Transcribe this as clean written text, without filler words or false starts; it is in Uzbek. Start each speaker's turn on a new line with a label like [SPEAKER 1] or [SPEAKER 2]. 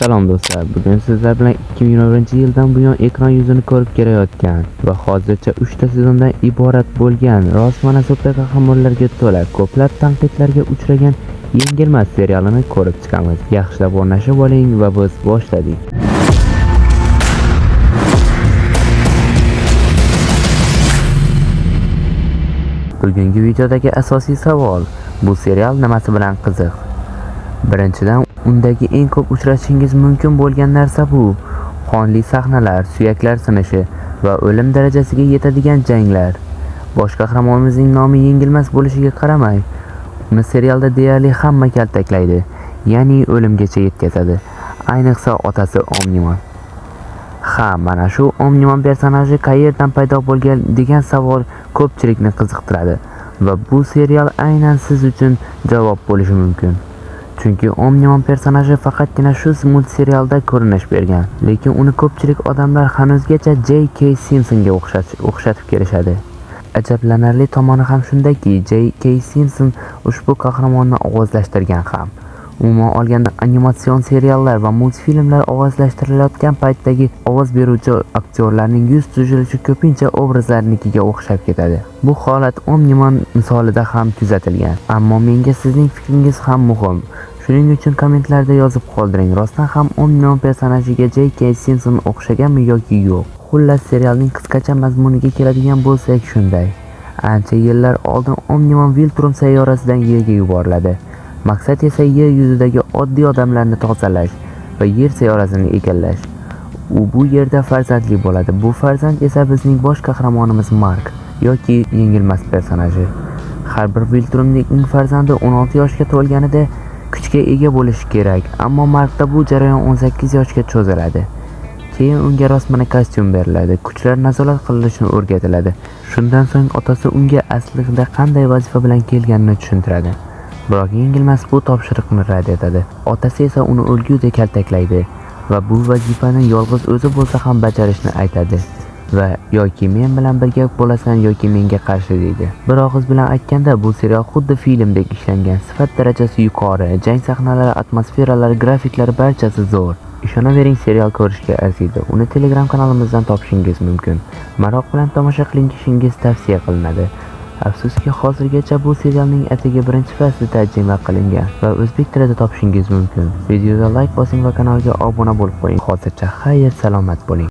[SPEAKER 1] Salom do'stlar, bugun sizlar bilan 2021-yildan buyon ekran yuzini ko'rib kelayotgan va hozircha 3 ta sezondan iborat bo'lgan rostmana super qahramonlarga to'la, ko'plab tanqidlarga uchragan Yengilmas serialini ko'rib chiqamiz. Yaxshilab o'rnashib oling va biz boshladik. Bugungi videodagi asosiy savol: bu serial nimasi bilan qiziq? Birinchidan, undagi eng ko'p uchratishingiz mumkin bo'lgan narsa bu qonli sahnalar, suyaklar sinishi va o'lim darajasiga yetadigan janglar. Bosh qahramonimizning nomi Yengilmas bo'lishiga qaramay, uni serialda deyarli hamma kaltaklaydi, ya'ni o'limgacha yetkazadi. Ayniqsa otasi Omniman. Ha, mana shu Omniman personaji qayerdan paydo bo'lgan degan savol ko'pchilikni qiziqtiradi va bu serial aynan siz uchun javob bo'lishi mumkin. Chunki Omniman personaji faqatgina shu multserialda ko'rinish bergan, lekin uni ko'pchilik odamlar hanuzgacha J.K. Simpsonga o'xshatib kelishadi. Ajablanarli tomoni ham shundaki, J.K. Simpson ushbu qahramonni ovozlashtirgan ham. Umuman olganda, animatsion seriallar va multfilmlar ovozlashtirilayotgan paytdagi ovoz beruvchi aktyorlarning yuz tuzilishi ko'pincha obrazlarnikiga o'xshab ketadi. Bu holat Omniman misolida ham kuzatilgan. Ammo menga sizning fikringiz ham muhim. Shuning uchun kommentlarda yozib qoldiring. Rostdan ham Omniman personajiga J.K. Simpson o'xshaganmi yoki yo'q? Xullas, serialning qisqacha mazmuniga keladigan bo'lsak shunday. Ancha yillar oldin Omniman Viltrum sayyorasidan Yerga yuboriladi. Maqsad esa yer yuzidagi oddiy odamlarni tozalash va Yer sayyorasini egallash. U bu yerda farzandli bo'ladi. Bu farzand esa bizning bosh qahramonimiz Mark yoki Yengilmas personaji. Har bir Viltrumning farzandi 16 yoshga to'lganida kuchga ega bo'lishi kerak, ammo Markda bu jarayon 18 yoshga cho'ziladi. Keyin unga rostmana kostyum beriladi, kuchlar nazorat qilinishini o'rgatiladi. Shundan so'ng otasi unga aslida qanday vazifa bilan kelganini tushuntiradi. Biroq Yengilmas bu topshiriqni rad etadi. Otasi esa uni o'lgudek kaltaklaydi va bu vazifani yolg'iz o'zi bo'lsa ham bajarishni aytadi va yoki men bilan birga bo'lasan yoki menga qarshi deydi. Bir og'iz bilan aytganda, bu serial xuddi filmdek ishlangan. Sifat darajasi yuqori, jang sahnalari, atmosferalari, grafiklari barchasi zo'r. Ishonavering, serial ko'rishga arziydi. Uni Telegram kanalimizdan topishingiz mumkin. Maroq bilan tomosha qilishingiz tavsiya qilinadi. Afsuski, hozirgacha bu serialning atigi birinchi fasli tarjima qilingan va o'zbek tilida topishingiz mumkin. Videoga like bosing va kanalga obuna bo'lib qo'ying. Hozircha xayr, salomat bo'ling.